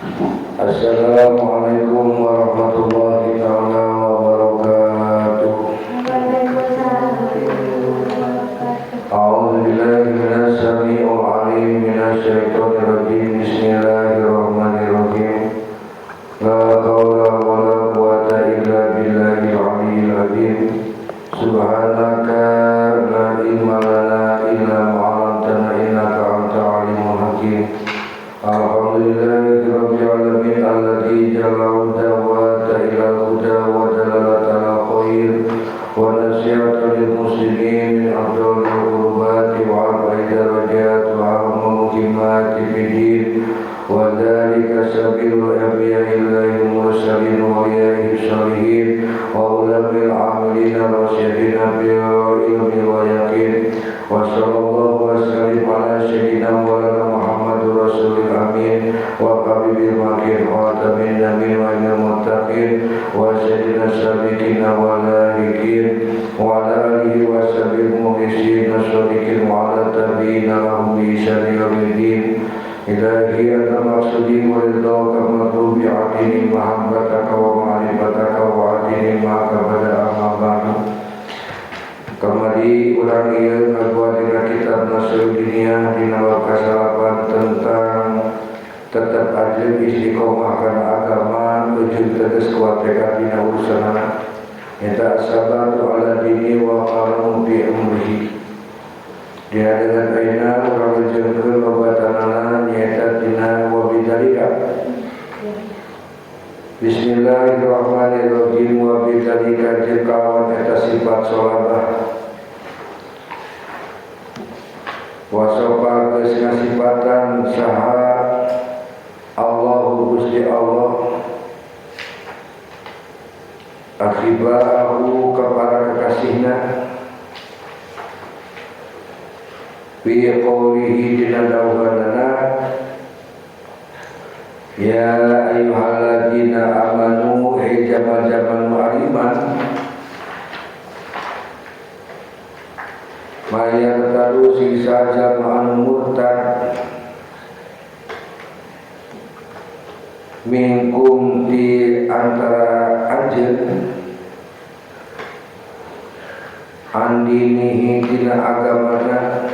Assalamualaikum warahmatullahi taala wabarakatuh. A'udzu billahi minas samii'il 'aliim minasy syaithanir rajim. Bismillahirrahmanirrahim. La haula wala quwata illa billahil 'aliyyil 'azim. Subhanaka la ilma lana illa ma 'allamtana innaka antal 'alimul hakim. Alhamdulillahi rabbil alamin alladzi ja'ala dawata ila huda wa dalalata ala khair wa nasihata lil muslimin min afdalil qurbati wa arba'i darajat wa a'zamil muhimmati fid din wa dzalika sabilul anbiya'illahi mursalin wa awliyaihi shalihin wa ulamil amilina rasyidina bil ilmi wa yaqin wa sallallahu wa sallim ala sayyidina wa Muhammadur Rasulil Amin wa habibil makin khatamin nabi wa imam muttaqin wa sayyidina sabiqina wa lahiqin wa ala alihi wa sahbihi muhyisin shadiqin wa ala tabi'ina lahum bi ihsan ila yaumiddin. Ilahi anta maqsudi wa ridhaka matlubi atini mahabbataka wa ma'rifataka wa atini ma kabada amma ba'du. Kamari urang ieu ngabuat dina kitab Nasrul Dunia dina bab kasalapan tentang tetap adil istiqomah kana agama ujung tegas kuat tekad dina urusanana eta sabatu ala dini wa qaramu bi umrihi. Dina dengan ayeuna urang lejengkeun babatanana nyaeta dina wa bidzalika. Bismillahirrahmanirrahim. Wa bidzalika jeung kalawan eta sifat sholabah wasofa geus ngasipatan saha Allahu Gusti Allah akhibahu ka para kekasihna fi qoulihi dina dawuhanana ya ayyuhalladzina amanu hey jamal-jamal nu ariman maya tadu sisa jalma anu murtad minkum di antara anjeun andinihi dina agamana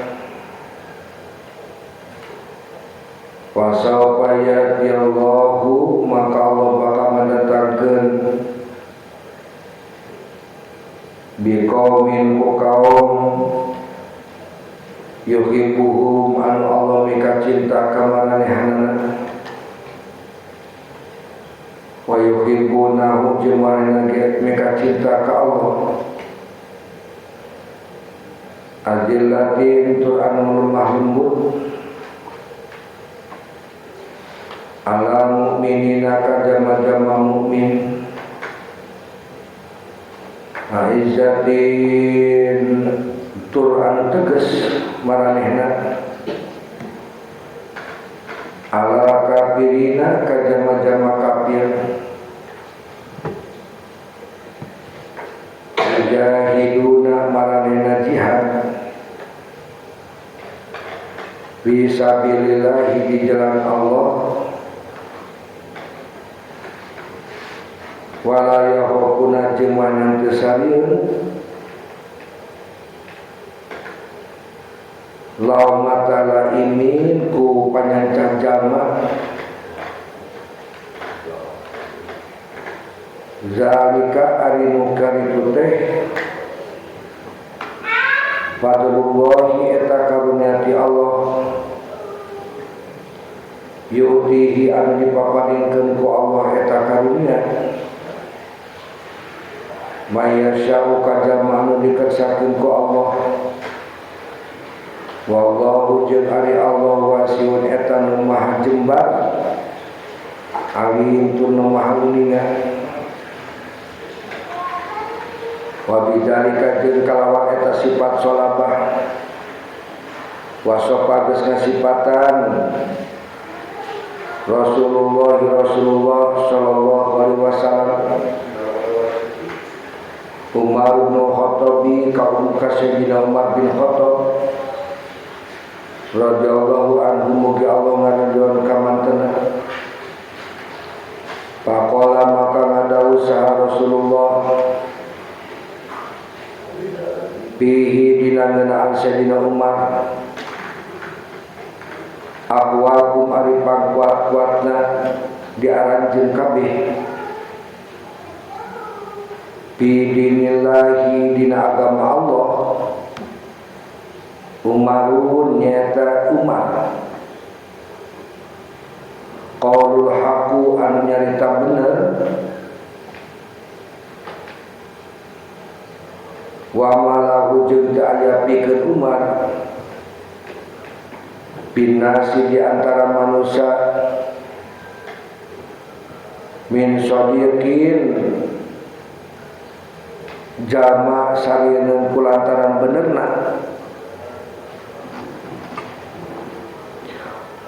wasaufa ya'tiyallahu maka Allah bakal mendatangkeun biqaumin ku kaum yuhibbuhum anu Allah mika cinta ka maranehanana wa yuhibbunahu jeung maranehna ge mika cinta ka Allah azillatin tur anu lemah lembut ala mu'minina ka jama-jama mukmin aizzatin tur anu tegas maranehna ala kafirina ka jama-jama kafir mujahiduna maranehna jihad fi sabilillahi di jalan Allah wala yahokuna jeung manang teu sarieun laumata laimin ku panyancah jalma zalika ari nu karitu teh fadlullahi eta karunia ti Allah yu'tihi anu dipaparingkeun ku Allah eta karunia mayasya'u ka jalma anu dikersakeun ku Allah wallahu jeung ari Allah wasiun eta nu maha jembar alim tur nu maha uninga wa bidzalika jeung kalawan eta sifat sholabah wasofa geus ngasipatan Rasulullah sallallahu alaihi wasallam Umar bin Khattab kaum ka Sayyidina Umar bin Khattab radhiyallahu anhu mugi Allah ngaridhoan ka mantena. Umar ari Sayyidina Umar aqwakum ari pangkuat-kuatna di aranjeun kabeh bi dinillahi dina agama Allah Umarun nyata Umar qaulul haqqu anu nyarita bener wa malahu jeung teu aya pikeun Umar binasi di antara manusia min sadiqin jama sarieun kulantaran benerna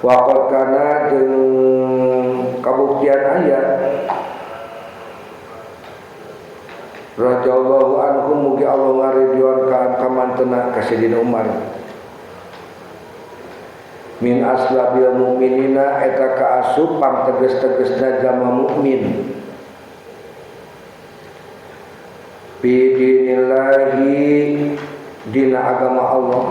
waqad kana jeung kabuktian aya radhiyallahu anhum mugi Allah ngaridhoan ka kamantena ka Sayyidina Umar min aslabil mu'minina eta kaasup pangteges-tegesna jama mukmin bi dinillahi dina agama Allah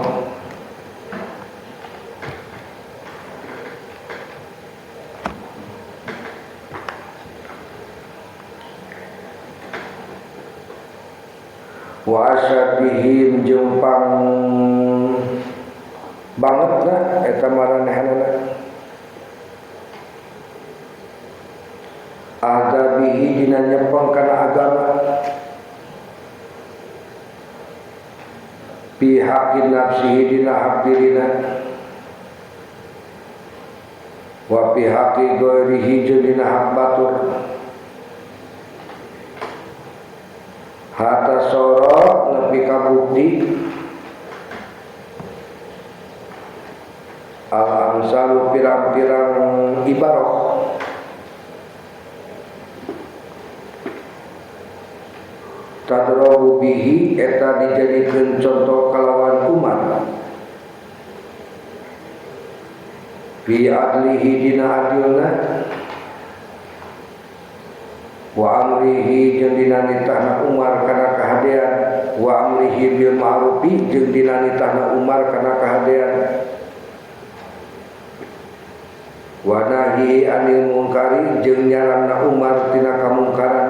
wa asyadihim jeung pang banget lah eta maranehanana adabihi dina nyepeng kana agama bihaqi nafsihi dina hak dirina wa bihaqi ghairihi jeung dina hak batur hatta sorot nepi ka bukti al-amsalu pirang-pirang ibaroh tadrobu bihi eta dijadikeun contoh kalawan Umar bi adlihi dina adilna wa amrihi jeung dina nitahna Umar kana kahadean wa amrihi bil ma'rufi jeung dina nitahna Umar kana kahadean wa nahi anil mungkari jeung nyarangna Umar tina kamungkaran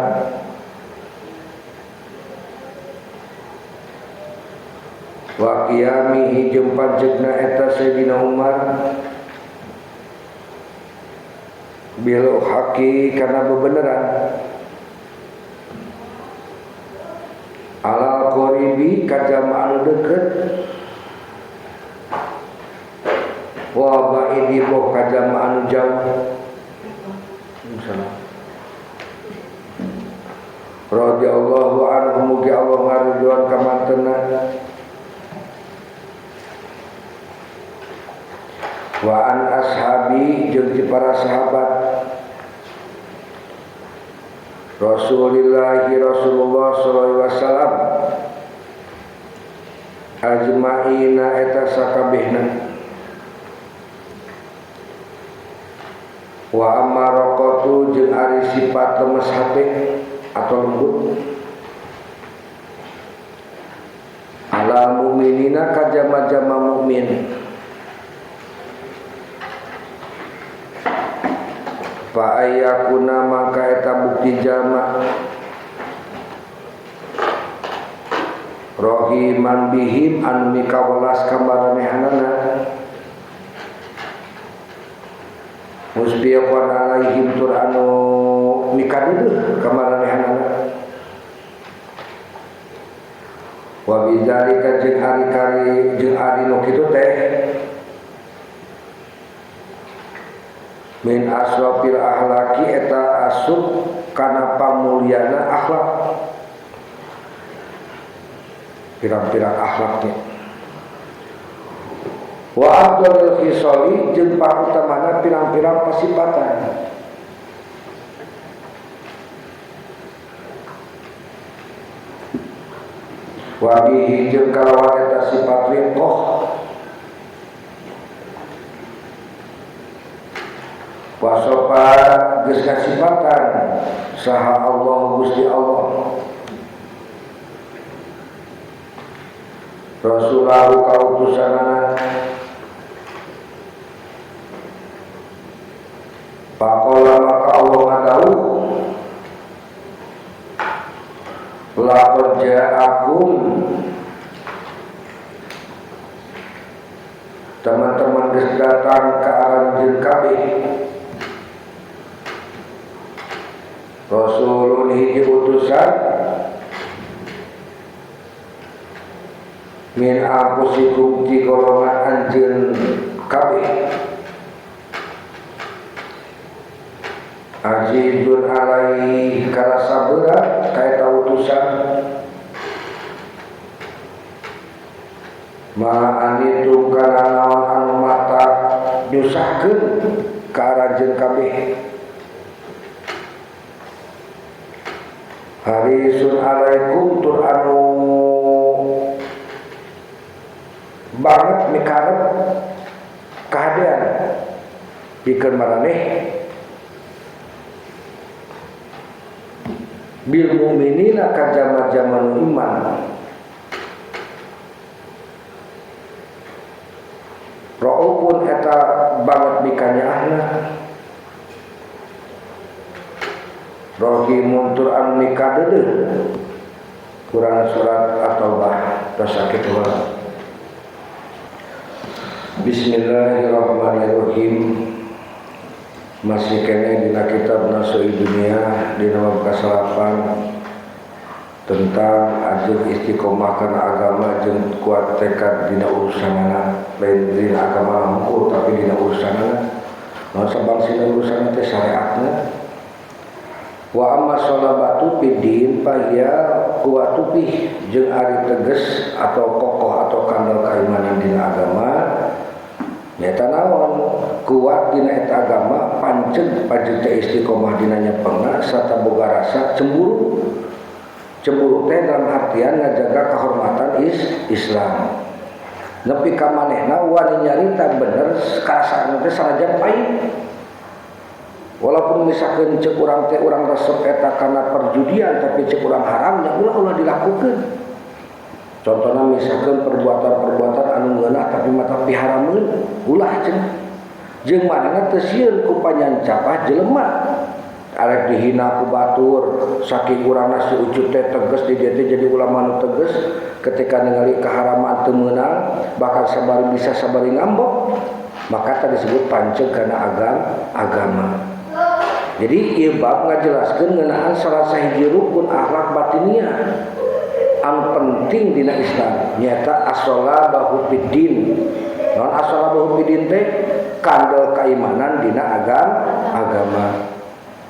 wa qiyamihi jeung pancegna eta Sayyidina Umar bil haqi kana bebeneran alal qoribi ka jama anu deukeut wa ba'idi boh ka jama anu jauh. Radhiyallahu anhu mugi Allah ngaridhoan ka mantena wa an ashabi jeung ti para sahabat Rasulillah Rasulullah sallallahu alaihi wasallam ajmaina eta sakabehna wa amaraqatu jeung ari sifat lemes hate atau lembut ala mu'minina ka jama-jama mukmin fa ayyakuna maka eta bukti jama rohiman bihim anu mikawelas ka maranehanana musbiqan alaihim tur anu mikaduduh ka maranehanana wa bidzalika jeung ari kari jeung ari nu kitu teh min asrafil ahlaki eta asup kana pamulyana akhlak pirang-pirang akhlaknya wa afdalil khisali jeung pangutamana pirang-pirang pasipatan wa bihi jeung kalawan eta sifat riqah wasopa geus kasipatan saha Allah Gusti Allah Rasulahu kautusanana. Faqala maka Allah ngadawuh laqad ja'akum, teman-teman geus datang ka aranjeun kabeh rasulun hiji utusan min anfusikum ti golongan anjeun kabeh azizun alaihi karasa berat kaeta utusan ma anitum kana naon anu mata nyusahkeun ka aranjeun kabeh harisun alaikum tur anu banget mikarep kahadean pikeun maraneh bil mu'minina ka jama-jama nu iman raupun eta banget mikanyaahna rahimun tur anu mikadeudeuh kurang surat At-Taubah tos sakitu heula. Bismillahirrahmanirrahim. Masih kene dina kitab Nasuhi Dunia dina bab kasalapan tentang ajeg istiqomah kana agama jeung kuat tekad dina urusanana, lain dina agama hungkul tapi dina urusanana. Naon sabangsina urusanna teh syariatna. Wa amma sholabatu fid-din fahiya quwwatu fih, jeung ari tegas atau kokoh atau kandel kaimanan dina agama nyata naon kuat dina eta agama panceg panceg teh istiqomah dina nyepengna sarta boga rasa cemburu. Cemburu teh dalam artian ngajaga kehormatan Islam nepi ka manehna wani nyarita bener karasaan teh sanajan pahit. Walaupun misalkan cek urang teh urang resep eta kana perjudian tapi cek urang haramnya ulah-ulah dilakukeun. Contohna misalkan perbuatan-perbuatan anu ngeunah tapi mata piharameun ulah cenah. Jeung manehna teu sieun ku panyancapah jelema. Arek dihina ku batur saking urangna si Ucup teh tegas di dieu teh jadi ulama nu tegas ketika ningali keharaman teu meunang bahkan sabari bisa sabari ngambek maka tadi disebut panceg kana agama. Jadi ieu bab ngajelaskeun ngeunaan salah sahiji rukun akhlak batiniah anu penting dina Islam nyaeta as-sholabahu fid-din. Naon as-sholabahu fid-din teh kandel kaimanan dina agama.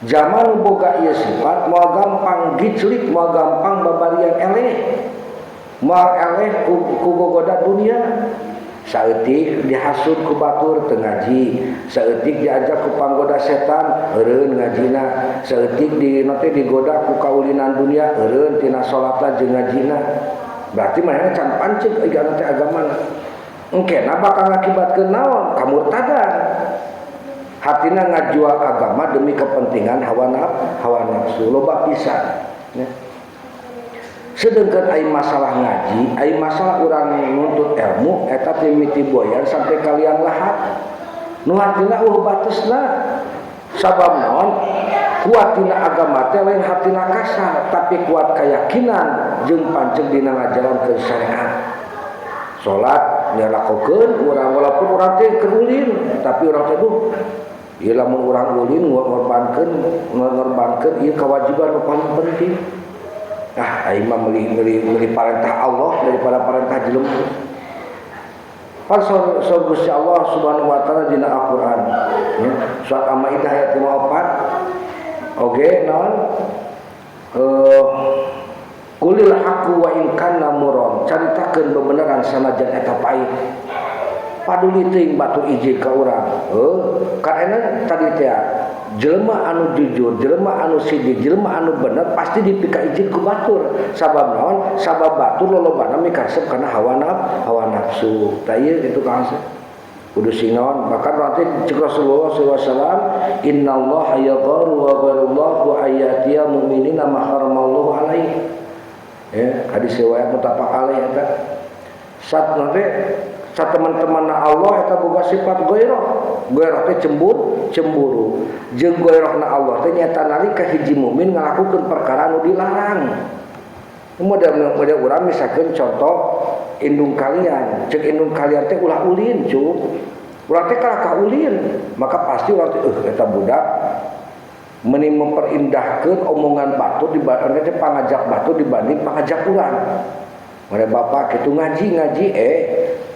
Zaman boga ieu sifat moal gampang giclik, moal gampang babarian eleh. Moal eleh ku gogoda dunia. Saeutik dihasut ku batur teu ngaji, saeutik diajak ku panggoda setan eureun ngajina, saeutik di teh digoda ku kaulinan dunia eureun tina salatna jeung ngajina. Berarti manehna can panceg ieu teh agamana. Engkena bakal ngakibatkeun naon? Kamurtadan. Hatina ngajual agama demi kepentingan hawa nafsu, loba pisan. Ya. Sedangkan ai masalah ngaji, ai masalah urang nuntut ilmu eta teh miti boyan sampai kalian lahat. Nu hartina eueuh batesna. Sabab naon? Kuat dina agama teh lain hatina kasar, tapi kuat keyakinan jeung panceg dina ngajarankeun syariat. Salat nyalakokeun urang walaupun urang teh keur ulin, tapi urang teh duh ieu lamun urang ulin ngorbankeun ieu kewajiban nu paling penting. Ah, aing mah meuli parentah Allah daripada parentah jelema. Pan saur Gusti Allah Subhanahu wa taala dina Al-Qur'an, ya, surat Al-Maidah ayat 54. Oge naon? Kulil haqqu wa in kana muran, caritakeun bebeneran sanajan eta pahit. Paduli teuing batu izin ka urang. Karena tadi teh jelema anu jujur, jelema anu sidik, jelema anu bener pasti dipika izin ku batur. Sabab naon? Sabab batur lolobana mikaresep kana hawa nafsu. Tah ieu kitu Kang Asep. Kudu sing naon? Bahkan nanti cek Rasulullah sallallahu alaihi wasallam, innallaha yagharu wa gharullahu ayatiya mu'minina ma haramallahu alaihi. Ya, hadis riwayat muttafaq alaih eta. Sat nanti sa teman-teman Allah eta boga sifat ghairah. Ghairah teh cemburu. Jeung ghairahna Allah teh nyata nalika hiji mukmin ngalakukeun perkara anu dilarang. Model urang misalkan contoh indung kalian, cek indung kalian teh ulah ulin cuk. Ulah teh kalah ka ulin, maka pasti urang teh eta budak meni memperindahkeun omongan batur dibanding teh pangajak batur dibanding pangajak urang. Mare bapak kitu ngaji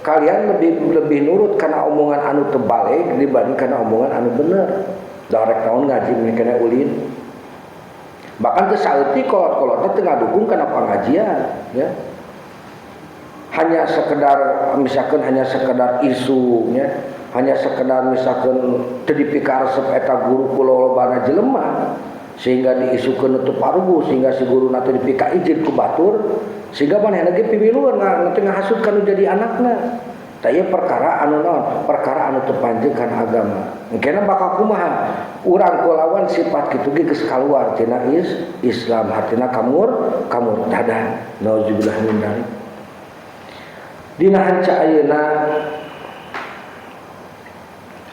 kalian lebih nurut karena omongan anu terbalik dibanding karena omongan anu bener. Darek naon ngaji meni kena ulin. Bahkan teu saeutik kolot-kolotna teu ngadukung kana pengajian ya. Hanya sekedar misalkan hanya sekedar isu ya, hanya sekedar misalkan teu dipikaresep eta guru ku lolobana jelema sehingga diisukeun nutup parugu sehingga si guru teh dipika izin ku batur sehingga manehna ge pimiluan nanti ngahasut kanu jadi anakna. Tah ieu perkara anu naon? Perkara anu teu panjang kana agama. Engkena bakal kumaha? Urang kulawan sifat kitu ge geus kaluar tina Islam, hartina kamurtadan. Nauzubillah min dzalik. Dina hanca ayeuna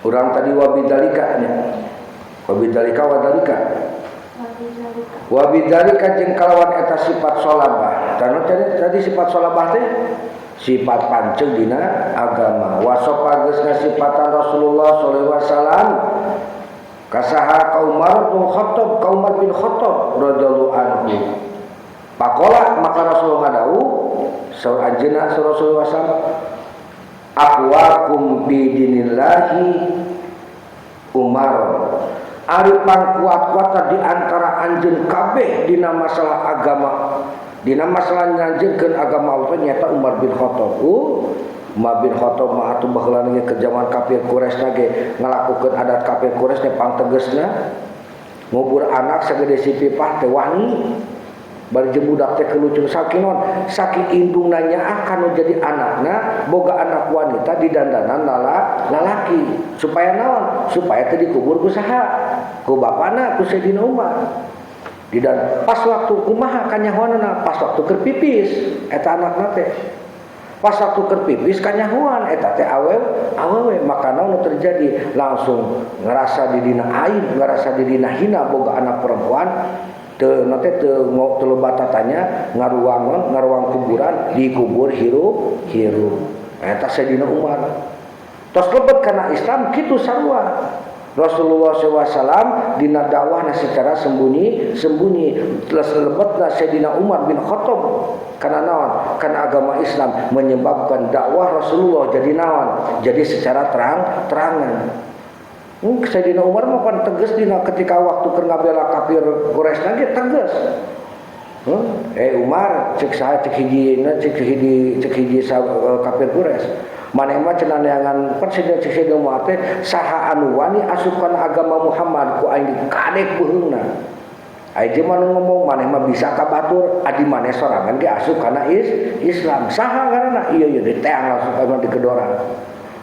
urang tadi wabidzalika nya. Wabidzalika wadalika. Wabidzalika jeung kalawan eta sifat sholabah. Tadi sifat sholabah teh sifat panceg dina agama. Wasofa geus ngasipatan Rasulullah sallallahu alaihi wasallam kasaha ka Umar bin Khattab, ka Umar bin Khattab radhiyallahu anhu. Pakola maka Rasulullah ngadawuh saur anjeunna Rasulullah sallallahu aqwakum bi dinillahi Umar. Ari pangkuat-kuatna di antara anjeun kabeh dina masalah agama. Dina masalah nganjeunkeun agama Allah nyata Umar bin Khattab. Umar bin Khattab mah atuh baheula ge ke zaman kafir Quraisy ge ngalakukeun adat kafir Quraisy teh pangtegesna ngubur anak sagede si pipah teh wani. Bari jeung budak teh kelucung saking naon? Saking indungna nyaah kanu jadi anakna boga anak wanita didandanan lalaki supaya naon? Supaya teu dikubur ku saha? Ku bapana ku Sayyidina Umar. Dan pas waktu kumaha kanyahoanna pas waktu keur pipis eta anakna teh. Pas waktu keur pipis kanyahoan eta teh awewe maka naon terjadi langsung ngerasa didina aib, ngerasa didina hina boga anak perempuan teu nate teu teu batatanya ngaruang kuburan dikubur hirup eta Sayyidina Umar. Tos lebet kana Islam kitu sarua. Rasulullah sallallahu alaihi wasallam dina dakwahna secara sembunyi telah lebetna Sayyidina Umar bin Khattab kana naon? Kana agama Islam menyebabkan dakwah Rasulullah jadi naon? Jadi secara terang-terangan. Sayyidina Umar mah pan tegas dina ketika waktu keur ngabela kafir Quraisy ge tegas. Umar cek saha cek hiji cek hiji kafir Quraisy. Maneh mah cenah neangan pan cek Sayyidina Umar teh saha anu wani asup kana agama Muhammad ku aing dikadek beuheungna. Ai jelema nu ngomong maneh mah bisa ka batur adi maneh sorangan ge asup kana Islam. Saha ngaranna? Ieu ieu diteang langsung ka digedorang.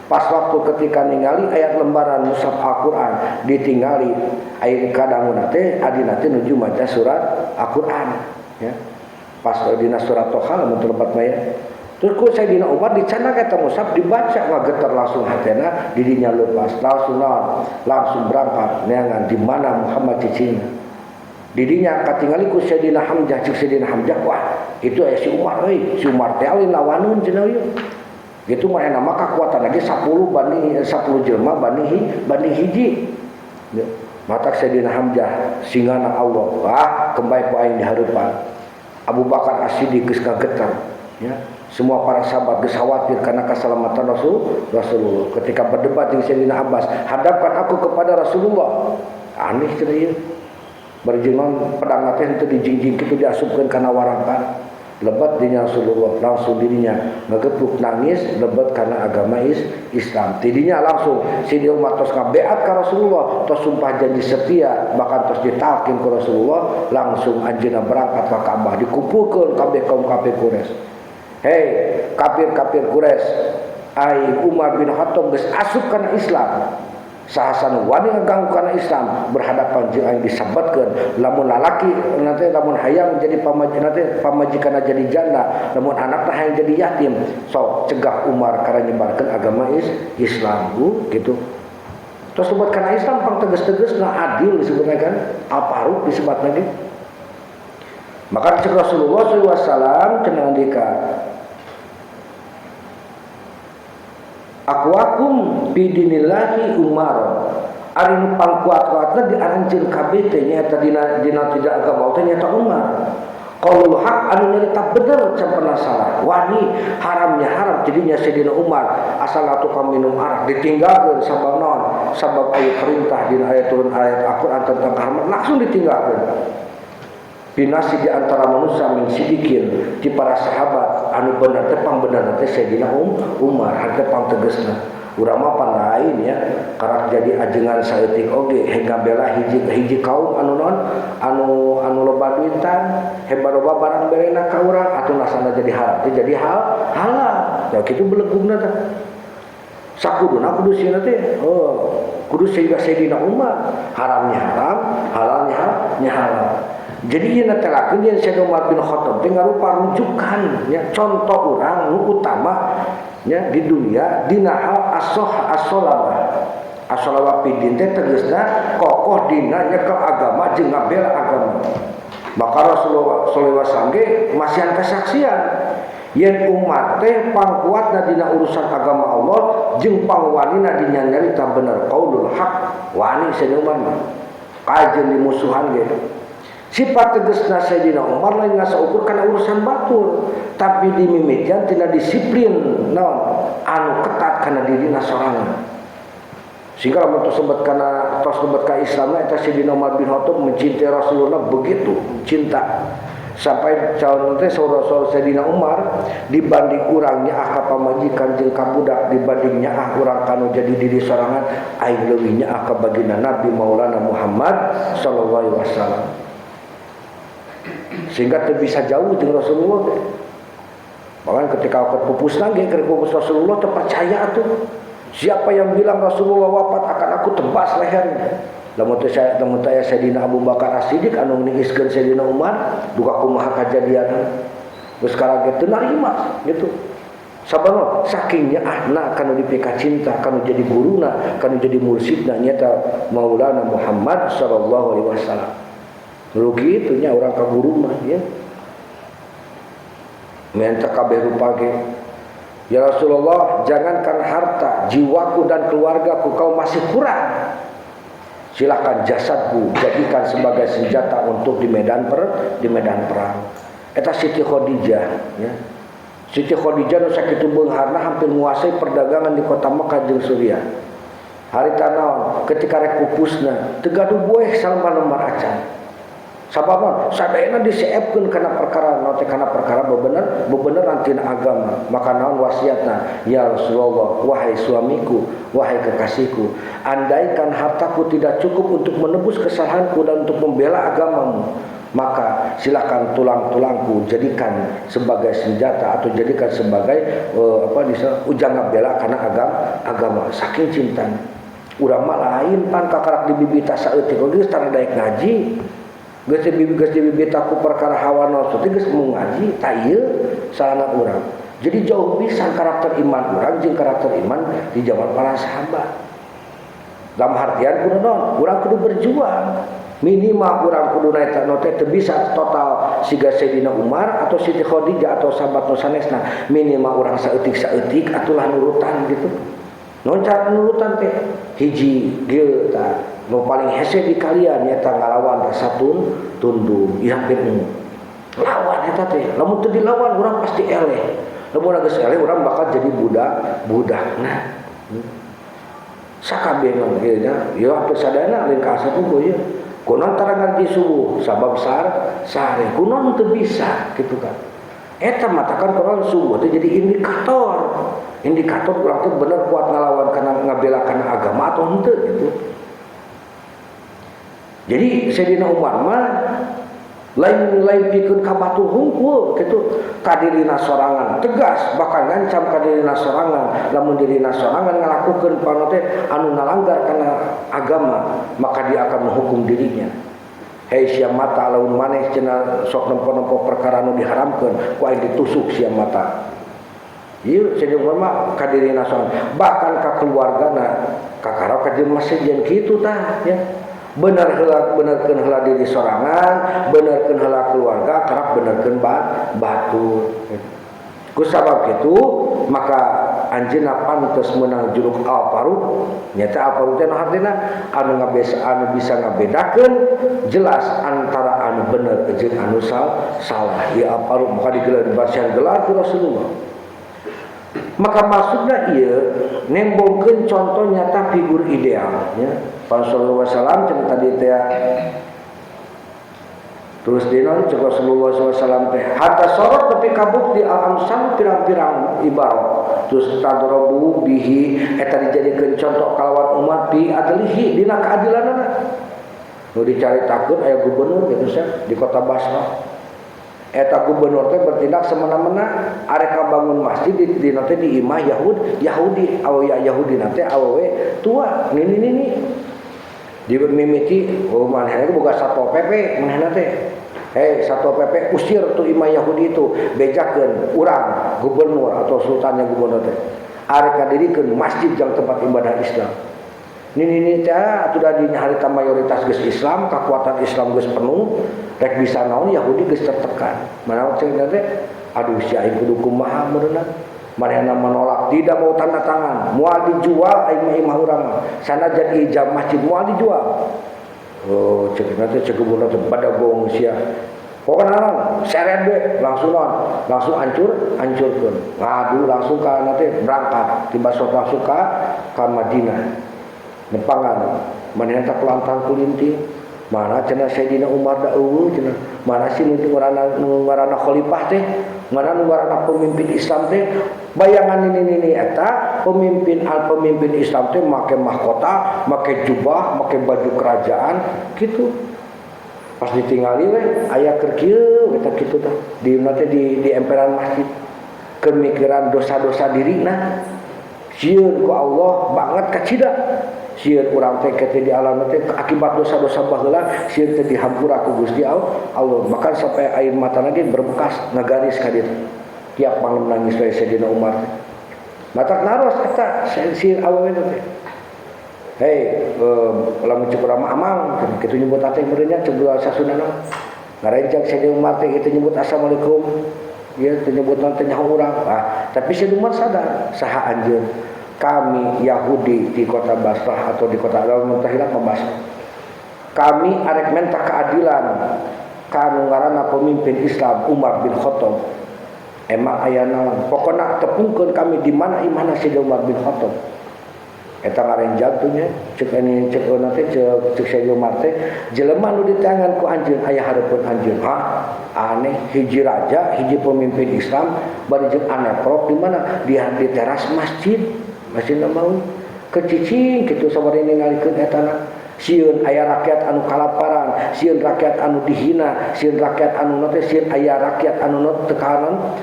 Pas waktu ketika ningali ayat lembaran mushaf Al-Qur'an ditingali aya kadanguna teh adina teh nuju maca surat Al-Qur'an ya. Pas dina surat Toha lamun teu lepat mah ya. Terus ku Sayyidina Umar dicandak eta mushaf dibaca ngageter langsung hatena didinya lepas langsung naon langsung berangkat neangan di mana Muhammad cicingna. Didinya katingali ku Sayyidina Hamzah cik Sayyidina Hamzah wah itu aya si Umar euy si Umar teh alin lawanun cenah ieu. Gitu mah enak maka kekuatan lagi 10 banding 10 jelema banding hiji. Ya. Matak Sayyidina Hamzah singana Allah wah kembali ku aing di hareupan. Abu Bakar As-Siddiq geus kagetar ya. Semua para sahabat geus khawatir karena keselamatan Rasulullah. Ketika berdebat dengan Sayyidina Abbas, hadapkan aku kepada Rasulullah. Aneh cenah ieu. Berjengon pedang teh henteu dijingjing kitu diasupkeun kana warangkan. Lebat dinya Rasulullah langsung dirinya ngegepluk nangis lebat karena agama Islam. Tidinya langsung Sayyidina Umar tos ngabeat ka Rasulullah, tos sumpah janji setia, bahkan tos ditalkin ku Rasulullah, langsung anjeunna berangkat ka Ka'bah dikumpulkeun kabeh kaum kafir Quraisy. Hei kafir-kafir Quraisy, ai Umar bin Khattab geus asup kana Islam. Saha nu wani ngaganggu kana Islam berhadapan jeung aing disebatkeun. Lamun lalaki nanti lamun hayang jadi pamajikan nanti pamajikanna jadi janda, lamun anakna hayang jadi yatim, sok cegah Umar karena nyebarkeun agama Islam gitu. Terus buat kana Islam pang tegas-tegasna adil disebutna kan, Al-Faruq disebutna ge. Maka cek Rasulullah sallallahu alaihi wasallam cenah ndika, aqwakum bidinillahi Umar. Ari nu pangkuat-kuatna di aranjeun kabeh teh nyaeta dina tidak agama teh nyaeta Umar. Qaulul haq anu nyarita bener can pernah salah. Wani haramnya haram jadinya Sayyidina Umar asal tukang minum arak ditinggalkeun sabab naon? Sabab aya perintah dina ayat turun ayat Al-Qur'an tentang haram langsung ditinggalkeun. Binasi di antara manusia min sidikin di para sahabat anu bener teh pangbenerna teh Sayyidina Umar harga pangtegesna. Urang mah pan lain ya karak jadi ajengan saeutik oge hingga bela hiji hiji kaum anu non anu anu loba duitan hebat loba barang berena ka urang atuh nasana jadi hal teh jadi hal halal ya kitu belegugna teh sakuduna kudu sieuna teh oh kudu Sayyidina Umar haramnya haram halalnya halal. Jadi ieu telakeun yen Sayyidina Umar bin Khattab teh ngarupa rujukan ya contoh urang nu utama ya di dunia dina hal as-solabah. As-solabah pidin teh tegasna kokoh dina nyekel agama jeung ngabela agama. Maka Rasulullah sallallahu alaihi wasallam ge masihan kesaksian yen umat teh pangkuatna dina urusan agama Allah jeung pangwanina dina nyarita bener qaulul haq wani Sayyidina Umar mah kajeun dimusuhan ge. Sifat tegasna Sayyidina Umar lain ngasaukur kana urusan batur, tapi dimimitian tina disiplin naon anu ketat kana dirina sorangan. Sehingga lamun tos lebet kana tos lebet ka Islamna eta Sayyidina Umar bin Khattab mencintai Rasulullah begitu cinta. Sampai calon teh saudara Sayyidina Umar dibanding urang nyaah ka pamajikan jeung ka budak dibanding nyaah urang kanu jadi diri sorangan aing leuwih nyaah ka baginda Nabi Maulana Muhammad sallallahu alaihi wasallam. Sehingga teu bisa jauh jeung Rasulullah teh. Bahkan ketika aku pupus lagi keur pupus Rasulullah teu percaya atuh. Siapa yang bilang Rasulullah wafat akan aku tebas lehernya. Lamun teh saya lamun teh Sayyidina Abu Bakar As-Siddiq anu niiskeun Sayyidina Umar duka kumaha kajadian. Geus karage teu narima gitu. Sabab saking nyaahna kanu dipika cinta kanu jadi guruna kanu jadi mursyidna nyaeta Maulana Muhammad sallallahu alaihi wasallam. Rugi itu nya orang ka guru mah ya. Minta kabeh rupa ge. Ya Rasulullah, jangankan harta, jiwaku dan keluargaku kau masih kurang. Silakan jasadku jadikan sebagai senjata untuk di medan perang. Eta Siti Khadijah ya. Siti Khadijah nu sakitu beungharna hampir menguasai perdagangan di kota Mekah jeung Suriah. Harita naon ketika rek pupusna teu gaduh bueh salembar-lembar acan. Sabab sadayana diseepkeun kana perkara naon teh kana perkara bebener tina agama. Maka naon wasiatna? Ya Rasulullah, wahai suamiku, wahai kekasihku, andaikan hartaku tidak cukup untuk menebus kesalahanku dan untuk membela agamamu, maka silakan tulang-tulangku jadikan sebagai senjata atau jadikan sebagai ujang ngabela kana agama. Saking cintana. Urang mah lain pan kakarak dibibita saeutik oge geus tara daek ngaji. Geus dibibita ku perkara hawa nafsu teh geus mau ngaji ta ieu salahna urang. Jadi jauh pisan karakter iman urang jeung karakter iman di zaman para sahabat. Dalam artian kudu naon? Urang kudu berjuang. Minimal urang kudu naeta teh teu bisa total siga Sayyidina Umar atau Siti Khadijah atau sahabat nu sanesna. Minimal urang saeutik-saeutik atulah nurutan gitu. Naon cara nurutan teh? Hiji geus tah nu paling hese di kalian nyaeta ngalawan rasa tunduk ieu hampir umum. Lawan eta teh, lamun teu dilawan urang pasti eleh. Lamun geus eleh urang bakal jadi budak-budakna. Sakabeh mah kieu nya, ieu hampir sadayana lain ka asa tuh ieu. Kunaon tara ngaji subuh sabab sare kunaon teu bisa kitu kan. Eta matakan kunaon subuh teh jadi indikator. Indikator urang teh bener kuat ngalawan kana ngabela kana agama atau henteu gitu. Jadi Sayyidina Umar mah Lain-lain pikeun ka batur hungkul kitu, kadirina sorangan tegas, bahkan ngancam kadirina sorangan. Lamun dirina sorangan ngalakukeun panote anu nalanggar kana agama, maka dia akan menghukum dirinya. Hei sia mata, lamun maneh cenah sok nempo-nempo perkara nu diharamkeun, ku aing ditusuk sia mata. Ieu cenah mah kadirina sorangan, bahkan ka keluargana kakara ka jelema sejen kitu tah ya. Bener heula, benerkeun heula diri sorangan, benerkeun heula keluarga, kerap benerkeun batur. Ku sabab kitu maka anjeunna pantes meunang juluk Al-Faruq. Nyata Al-Faruq teh hartina anu ngabes, anu bisa ngabedakeun jelas antara anu bener jeung anu salah. Ieu Al-Faruq maka digelar, dibasihan gelar ku Rasulullah. Maka maksudna ieu nembongkeun contoh nyata figur ideal ya. Rasulullah SAW cenah tadi teh, terus dina cek Rasulullah SAW teh hatta sorot tapi kabukti al amsal pirang-pirang ibarat, terus tadrobu bihi eta dijadikeun contoh kalawan umat bi adlihi dina keadilanana. Nu dicaritakeun aya gubernur gitu sih di kota Basrah. Eta gubernur teh bertindak semena-mena, arek bangun masjid di nanti di imah Yahudi, awewe Yahudi nanti awewe tua nini nini dimimiti. Oh, manehna boga Satpol PP manehna teh. Hei Satpol PP, usir tuh imah Yahudi itu, bejakeun urang gubernur atau sultannya gubernur teh arek ngadirikeun masjid jang tempat ibadah Islam. Nini nini teh atuh da di harita mayoritas geus Islam, kekuatan Islam geus penuh, rek bisa naon Yahudi geus tertekan. Mana cek teh, aduh si aing kudu kumaha meureunna. Manehna menolak, tidak mau tanda tangan, moal dijual aing mah imah urang mah. Sanajan ijab masjid moal dijual. Oh, cek nanti cek gubernur teh badagong sia. Pokokna naon, seret we langsung naon, langsung hancur, hancurkeun. Ngadu langsung ka nanti berangkat tiba sok langsung ka Madinah. Nepangan manehna teh kelantang kulinting. Mana cenah Sayyidina Umar da eueuh cenah. Mana sih nu ngaranna khalifah teh? Mana nu ngaranna pemimpin Islam teh? Bayangan ini eta pemimpin al pemimpin Islam teh make mahkota, make jubah, make baju kerajaan gitu. Pas ditinggali we aya keur kieu eta kitu tah. Di teh di emperan masjid. Keur mikiran dosa-dosa dirina. Sieun ku Allah banget kacida. Sieun urang teh ke di alam teh akibat dosa-dosa baheula, sieun teh dihampura ku Gusti Allah. Bahkan sampai air mata lagi berbekas ngagaris ka ditu. Tiap malam nangis we Sayyidina Umar teh. Matak naros eta si awewe teh. Hei, lamun cek urang mah amang kitu nyebut teh meureun nya cek sasunana. Ngarencang Sayyidina Umar teh kitu nyebut assalamualaikum. Ieu teh nyebut teh nyaho urang. Ah, tapi Sayyidina Umar sadar saha anjeun. Kami Yahudi di kota Basrah atau di kota Al-Muntahilah Basrah. Kami arek minta keadilan kanu ngaranna pemimpin Islam Umar bin Khattab. Emang aya naon? Pokona tepungkeun kami di mana imahna si Umar bin Khattab. Eta ngarenjag tuh nya, cek ini cek nanti cek cek Sayyidina Umar teh jelema nu diteangan ku anjeun aya hareupeun anjeun. Hah? Aneh, hiji raja, hiji pemimpin Islam bari jeung aneprok di mana? Di teras masjid. Masjid Nabawi. Kecicing kitu sabari ningalikeun etana. Sieun aya rakyat anu kalaparan, sieun rakyat anu dihina, sieun rakyat anu teh, sieun aya rakyat anu teu kahanan,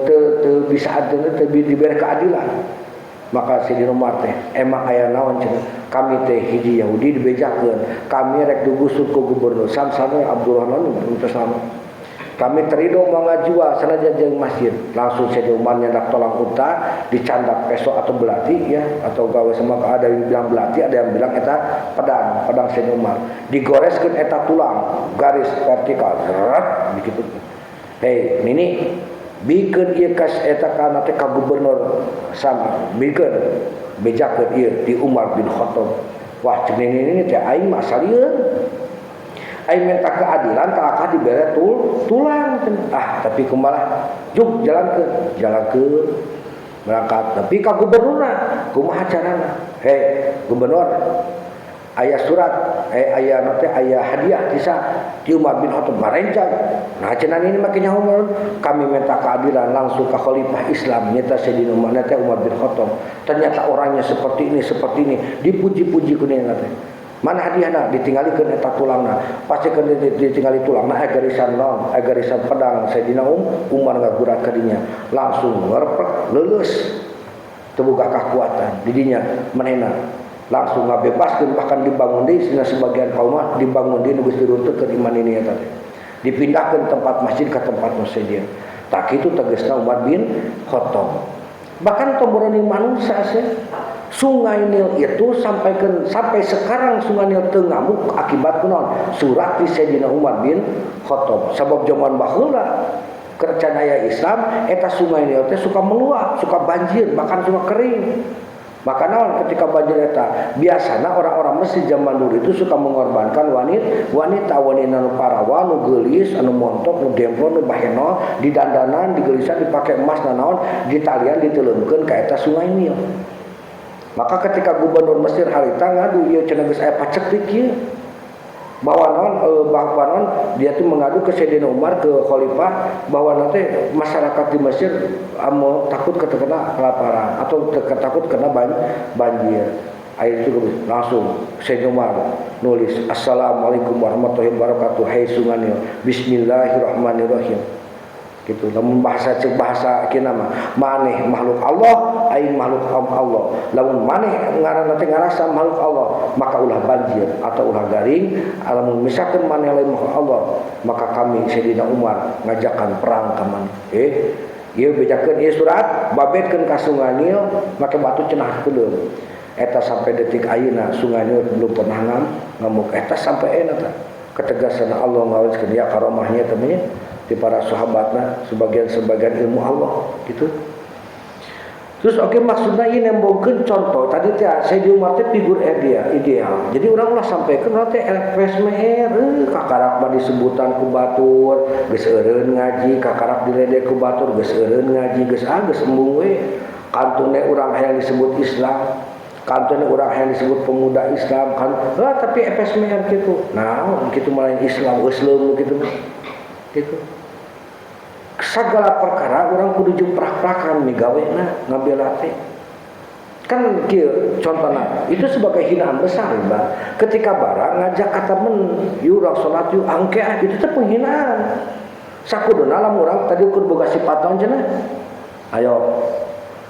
teu bisa adil, teu diberi keadilan. Maka Sayyidina Umar teh emang aya naon cenah? Kami teh hiji Yahudi dibejakeun, kami rek digusur ku gubernur Samsana Abdurrahman teu sama. Kami terido mau ngajual sanajan jeung masjid. Langsung Sayyidina Umar nyandak tolang unta, dicandak peso atau belati ya, atau gawe sama ada yang bilang belati, ada yang bilang eta pedang, pedang Sayyidina Umar. Digoreskeun eta tulang, garis vertikal, zret begitu. Hei, nini bikeun ieu kas eta kana teh ka gubernur sama, bikeun bejakeun ieu di Umar bin Khattab. Wah, cek nini teh aing mah salieun. Aing minta keadilan kalakah dibere tulang. Ah, tapi kumaha juk jalan ke berangkat tapi ka gubernurna kumaha carana? Hei gubernur, aya surat, aya teh aya hadiah tisa ti Umar bin Khattab barencang. Nah cenah ini make nyaho kami minta keadilan langsung ke khalifah Islam nyata Sayyidina Umar, nyata Umar bin Khattab. Ternyata orangnya seperti ini, seperti ini, dipuji-puji ku teh. Mana hadiahna ditinggalikeun eta tulangna. Pasti keun ditinggali tulangna aya garisan naon, aya garisan pedang Sayyidina Umar ngagurat ka dinya. Langsung ngerepek leuleus. Teu boga kakuatan di dinya manehna. Langsung ngabebaskeun bahkan dibangun deui sina sebagian kaum mah dibangun deui nu geus diruntuhkeun iman ini eta teh. Dipindahkeun tempat masjid ka tempat masjid. Tak kitu tegasna Umar bin Khattab. Bahkan tomboroni manusia sih. Sungai Nil itu sampai sekarang Sungai Nil teu ngamuk akibat kunaon? Surat di Sayyidina Umar bin Khattab. Sabab zaman baheula kercan aya Islam eta Sungai Nil teh suka meluap, suka banjir, bahkan suka kering. Maka naon ketika banjir eta biasana orang-orang Mesir zaman dulu itu suka mengorbankan wanita nu parawan, nu geulis, anu montok, nu demplon, nu baheno, didandanan, digeulisan, dipake emas nanaon, ditalian diteuleumkeun ka eta Sungai Nil. Maka ketika gubernur Mesir harita ngadu ieu cenah geus aya paceklik ieu. Bahwa naon bahwa naon dia tuh mengadu ke Sayyidina Umar ke khalifah bahwa nanti masyarakat di Mesir amo takut terkena kelaparan atau takut kena banjir. Air itu langsung Sayyidina Umar nulis Assalamualaikum warahmatullahi wabarakatuh, hai Sungai Nil, bismillahirrahmanirrahim. Gitu. Lamun bahasa cek bahasa kieu mah maneh makhluk Allah, aing makhluk Allah. Lamun maneh ngaranna teh ngarasa makhluk Allah, maka ulah banjir atau ulah garing. Lamun misalkan maneh lain makhluk Allah, maka kami Sayyidina Umar ngajakan perang ka maneh. Ieu bejakeun ieu surat babetkeun ka Sungai Nil make batu cenah keudeung. Eta sampai detik ayeuna Sungai Nil belum pernah ngamuk. Eta sampai ayeuna tah. Ketegasan Allah ngawariskeun ya karomahnya temennya di para sahabatna sebagian-sebagian ilmu Allah gitu. Terus oke maksudnya ini nembongkeun contoh tadi teh Sayyidina Umar teh figur ideal. Jadi urang ulah sampaikan urang teh LPSMR kakarak mah disebutan ku batur geus eureun ngaji, kakarak diledek ku batur geus eureun ngaji, geus ah geus embung we. Kantune urang hayang disebut Islam, kantune urang hayang disebut pemuda Islam kan. Tapi LPSMR kitu. Nah, kitu mah lain Islam, geus leuleung kitu mah. Gitu. Segala perkara orang kudu jeung prak-prakan migawena ngabela teh. Kan kieu contohna itu sebagai hinaan besar, Bang. Ketika barang ngajak ka temen, yuk urang salat yuk angke ah, itu teh penghinaan. Sakuduna lamun urang tadi kudu boga sifat naon cenah? Ayo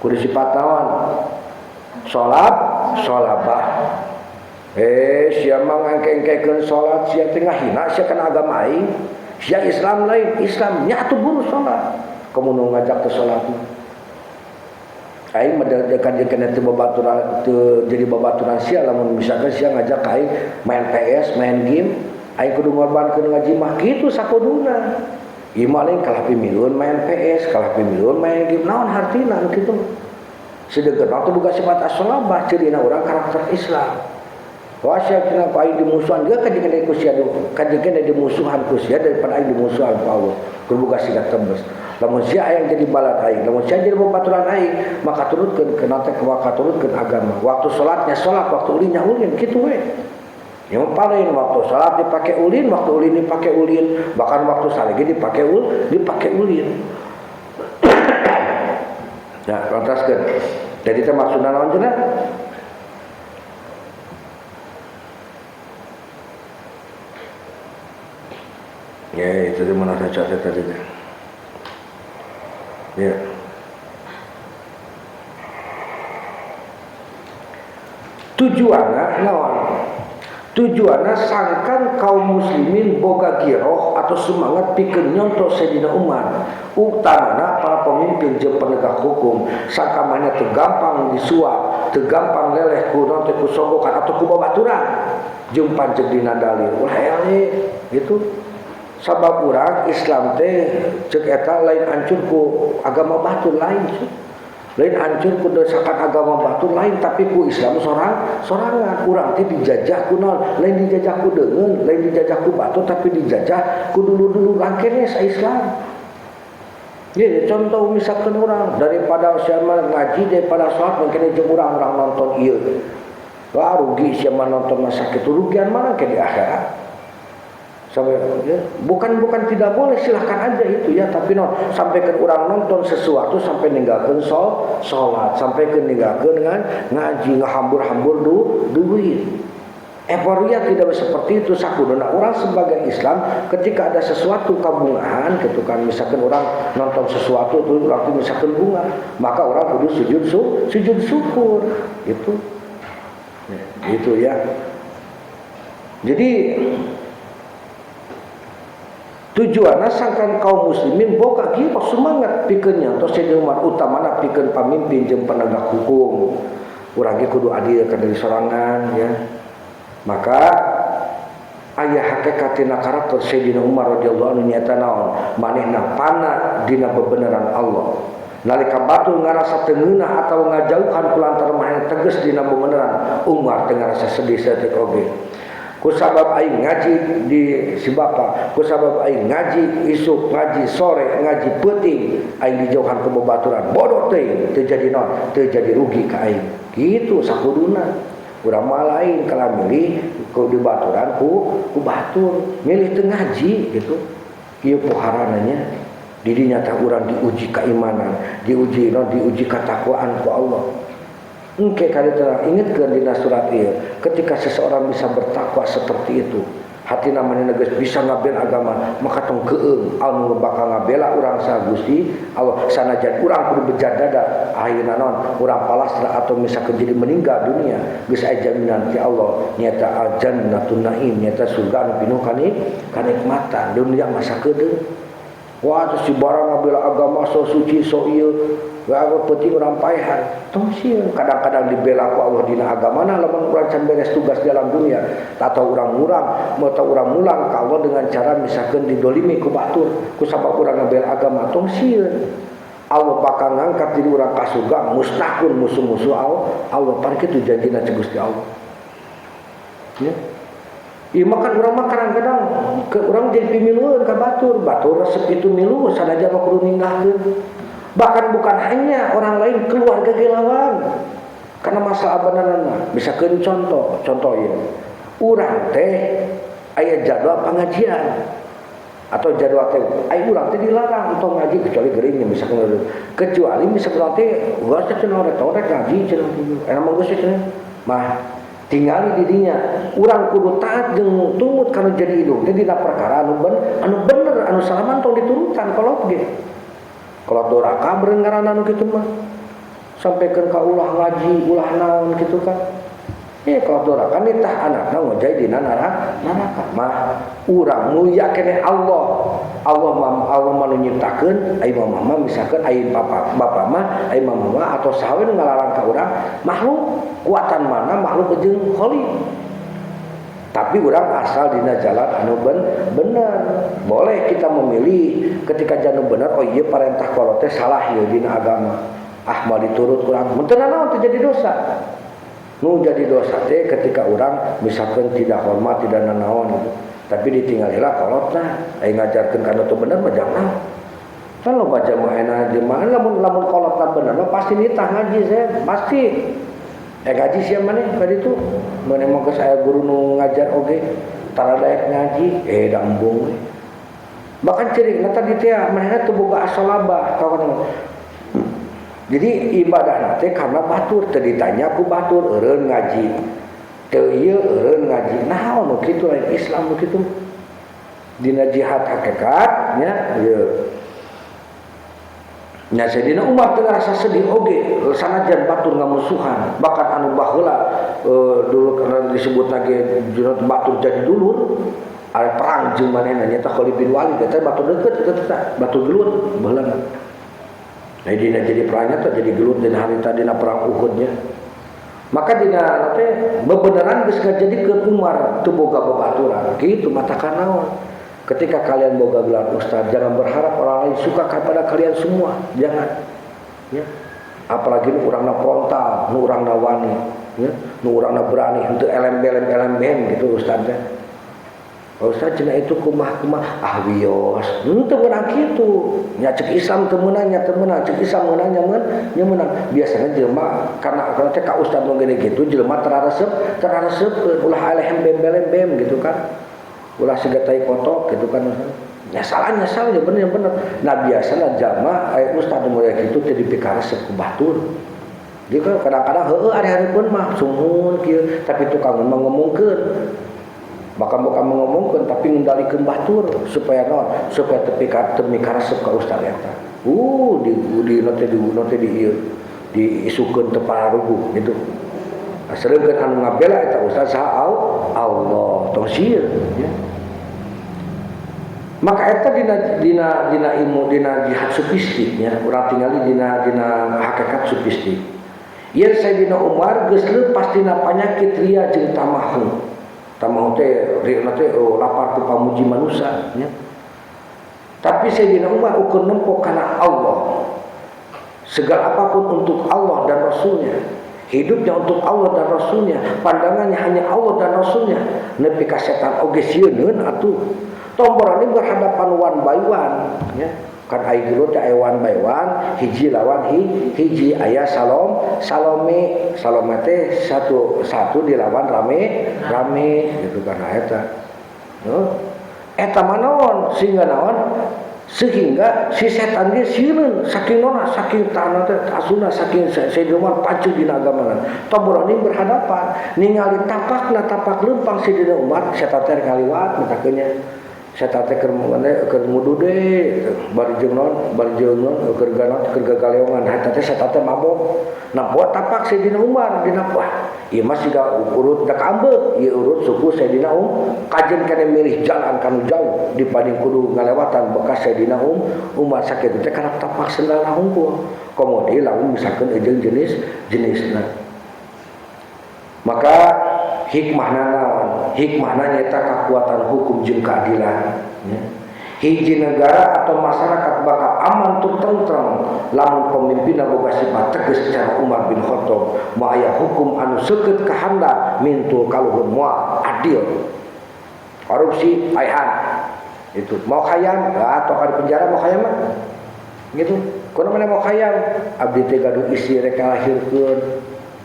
kudu sifat naon? Salat, salabah. Sia mah ngangke-engkekeun salat, sia teh ngahina sia kana agama aing. Sia Islam lain, Islam nya atuh buru salat. Kamu nu ngajak ke salat mah. Aing mah dekan jeung kana teu babaturan, teu jadi babaturan sia lamun misalkan sia ngajak ka aing main PS, main game, aing kudu ngorbankeun ngaji mah kitu sakuduna. Ieu mah lain kalah pimiluan main PS, kalah pimiluan main game, naon hartina nu kitu. Sedengkeun waktu boga sifat as-shalabah cirina urang karakter Islam. Wah sia cenah ku aing dimusuhan geus kajeun ku sia kajeun dimusuhan ku sia daripada aing dimusuhan ku Allah. Kudu boga sikap tembus. Lamun sia hayang jadi balad aing, lamun sia jadi babaturan aing, maka turutkeun kana teh maka turutkeun agama. Waktu salatnya salat, waktu ulinnya ulin kitu we. Yang paling waktu salat dipake ulin, waktu ulin dipake ulin, bahkan waktu salege dipake ulin. Nah, lantaskeun. Jadi teh maksudna naon cenah? Ya, itu di mana saya catat tadi. Ya. Tujuanna naon? Tujuanna sangkan kaum muslimin boga giroh atau semangat pikeun nyontoh Sayyidina Umar. Utamana para pemimpin jeung penegak hukum sangkamana teu gampang disuap, teu gampang leleh ku naon teh ku sogokan atau ku babaturan jeung panceg dina dalil. Ulah eleh gitu. Sabab urang Islam teh ceuk eta lain hancur ku agama batur lain sih. Lain hancur ku desakan agama batur lain tapi ku Islam sorangan. Urang teh dijajah ku naon? Lain dijajah ku deungeun, lain dijajah ku batur tapi dijajah ku dulur-dulur angkene sa Islam. Jadi contoh misalkan urang daripada sia ngaji daripada salat mungkin jeung urang-urang nonton ieu. Wah rugi sia nonton masa kitu rugian mana ke di akhirat. Sampai, ya, bukan tidak boleh silahkan aja itu ya, tapi non sampai ke orang nonton sesuatu sampai ninggalkeun sholat, sampai ke ninggalkeun dengan ngaji ngahambur-hambur duit. Euforia tidak seperti itu sakuduna orang sebagai Islam ketika ada sesuatu kabungahan gitu kan, misalkan orang nonton sesuatu tuh orang tuh misalkan bunga, maka orang kudu sujud syukur itu. Gitu ya. Jadi tujuannya sangkan kaum muslimin boga kieu semangat pikeun tos Sayyidina Umar utamana pikeun pamimpin jeung penegak hukum. Urang ge kudu adil ka diri sorangan ya. Maka aya hakikat tina karakter Sayyidina Umar radhiyallahu anhu nyata naon? Manehna pana dina bebeneran Allah. Nalika batur ngarasa teu ngeunah atawa ngajauhan kulantaran manehna tegas dina bebeneran, Umar teu ngarasa sedih saeutik oge. Kusabab aing ngaji di si bapa, kusabab aing ngaji isuk, ngaji sore, ngaji peuting, aing dijauhan ke babaturan. Bodoh teuing, teu jadi naon, teu jadi rugi ka aing. Gitu sakuduna. Urang mah lain kalah milih ku di baturan ku batur, milih teu ngaji gitu. Ieu poharana nya. Di dinya teh urang diuji keimanan, diuji naon, diuji ketakwaan ku Allah. Engke kali terang ingatkeun dina surat ieu, ketika seseorang bisa bertakwa seperti itu, hati namanya geus bisa ngabela agama, maka tong keung anu bakal ngabela urang saha Gusti Allah sanajan urang kudu bejat dada ayeuna naon urang palastra atau misalkan jadi meninggal dunia geus aya jaminan ti Allah nyata al-jannatun naim, nyata surga anu pinuh kanikmatan dunia masa kedeung. Wah terus si barang ngabela agama so suci so ieu gak penting urang paehan tong sieun kadang-kadang dibela ku Allah dina agamana lamun urang can beres tugas dalam dunia atau urang murang atau urang mulang ka Allah dengan cara misalkan didolimi ku batur ku sabab urang ngabela agama tong sieun Allah bakal ngangkat diri urang ka surga musnahkeun musuh-musuh Allah. Allah pan kitu janjina cek Gusti Allah ya. Ieu mah kan urang mah kadang-kadang ke urang jadi pimilueun ka batur, batur resep itu milu sanajan mah kudu ninggahkeun. Bahkan bukan hanya orang lain, keluarga ge lawan. Karena masalah abanana bisa keun contoh, contoh ieu. Urang teh aya jadwal pengajian atau jadwal teh aya urang teh dilarang untuk ngaji kecuali geringnya misalkan kecuali misalkan teh geus teh cenah rek ngaji cenah enak mah geus cenah mah tingali didinya urang kudu taat jeung tumut kana jadi indung teh dina perkara anu bener anu salah mah tong diturutan kolot ge kolot doraka beureun ngaranna nu kitu mah sampaikan ka ulah ngaji ulah naon kitu kan kolot doraka nitah anakna ngojay dina neraka mah urang mulia keneh Allah. Allah mah Allah mah nu nyiptakeun ai mama mah misalkan ai papa bapa mah ai mama mah atau saha we nu ngalarang ka urang makhluk kuatan mana makhluk jeung khalik tapi urang asal dina jalan anu bener boleh kita memilih ketika jalan bener oh iya parentah kolot teh salah ieu dina agama ah mau diturut kurang mun teu nanaon teu jadi dosa nu jadi dosa teh ketika urang misalkan tidak hormat tidak nanaon gitu. Tapi ditinggal heula kolotna aya ngajarkeun kana teu bener mah jangan kan loba jamaah enak di mana lamun kolotna bener mah pasti nitah ngaji saya pasti ngaji sia maneh ka ditu maneh mah geus aya guru nu ngajar oge tara daek ngaji da embung we bahkan ciri tadi teh manehna teu boga asalabah kawan. Jadi ibadah teh karena batur teu ditanya ku batur eureun ngaji teu ieu eureun ngaji naon nu kitu lain Islam nu kitu dina jihad hakikat nya ieu nya Sayyidina Umar teu ngarasa sedih oge sanajan batur ngamusuhan bahkan anu baheula dulu karena disebut lagi batur jadi dulur ada perang jeung manehna nyaeta Khalid bin Walid eta batur deukeut eta teh batur gelut baheula. Nah dina jadi perangnya teh jadi gelut dina harita dina perang Uhudnya. Maka dina teh bebeneran geus ngajadikeun Umar teu boga babaturan kitu mata kanaon. Ketika kalian boga gelar ustaz jangan berharap orang lain suka kepada kalian semua, jangan. Ya. Apalagi nu urangna frontal, nu urangna wani, ya, nu urangna berani henteu elem-belem gitu ustaznya. Ustaz cenah itu kumaha-kumaha ah wios henteu meunang kitu nya cek Islam teu meunang nya teu meunang cek Islam meunang nya nya meunang biasana jelema karena teh ka ustaz nu gede kitu jelema teraresep ulah eleh bem gitu kan ulah siga tai kotok gitu kan nya salah ya bener bener nah biasana jalma aya ustaz nu model kitu teh dipikaresep ku batur. Jadi kadang-kadang heueuh ari hareupeun mah sumuhun kieu, tapi tukang mah ngomongkeun. Bahkan bukan mengomongkeun tapi ngendalikeun batur supaya naon? Supaya tepi ka teu mikaresep ka ustaz eta. Di di di di ieu diisukeun teu pararuguh gitu. Sedengkeun anu ngabela eta ustaz saha? Allah, tong sieun ya. Maka eta dina dina dina ilmu, dina jihad sufistik nya, urang tingali dina dina hakikat sufistik. Yen Sayyidina Umar geus leupas tina panyakit ria jeung tamahu. Tamahu teh ria teh, oh, lapar ku pamuji manusia nya. Tapi Sayyidina Umar ukur nempo kana Allah. Segala apapun untuk Allah dan Rasulnya. Hidupnya untuk Allah dan Rasulnya. Pandangannya hanya Allah dan Rasulnya. Nepi ka setan oge sieun atuh. Tong berani berhadapan one by one ya. Kan ai gelut teh aya one by one, hiji lawan hiji, aya Salome Salome teh satu satu dilawan rame rame gitu kan eta. Eta mah naon sehingga naon, sehingga si setan dia sieun saking nona, saking tanah teh asuna, saking Sayyidina Umar pacu dina agamana. Tong berani berhadapan, ningali tapakna tapak leumpang Sayyidina Umar, setan teh ngaliwat mitakeunnya. Setan teh keur mana, keur mudude bari jeung naon, bari jeung naon, keur ganot, keur gagaleongan, eta teh setan teh mabok. Nah, buat tapak Sayyidina Umar dina, wah ieu mah siga urut da kaambeuk ieu, urut suku Sayyidina kajen kene milih jalan kanu jauh dibanding kudu ngalewatan bekas Sayyidina Umar. Sakitu teh kana tapak sendalna hungkul, komo deui lamun misalkeun jeung jenis jenisna. Maka hikmahna naon? Hikmahna nyata kekuatan hukum jeung keadilan ya. Hiji negara atau masyarakat bakal aman tur tentrem lamun pemimpinna boga sifat tegas cara Umar bin Khattab. Moal aya hukum anu seukeut kahandap mintul kaluhur, moal adil. Korupsi paehan itu mau hayam atau di penjara, mau hayam mah gitu. Kuno mana mau hayam, abdi teh gaduh istri rek lahirkeun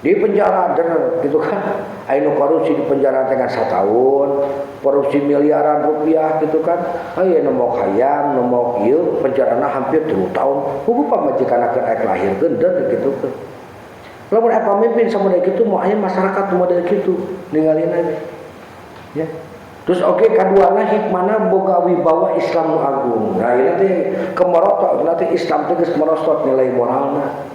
di penjara der gitu kan. Anu korupsi di penjara teh kan setahun, korupsi miliaran rupiah gitu kan. Aya nu mau hayam, nu mau ieu, penjarana hampir 3 tahun. Hukum pamajikan keur rek lahirkeun der gitu kan. Lamun aya pamimpin sama gitu, mau aya masyarakat model gitu ninggalin aja ya. Terus oke, okay, kaduana hikmahna boga wibawa Islam nu agung. Nah, ini teh kemerotot nanti Islam teh geus merosot nilai moralna.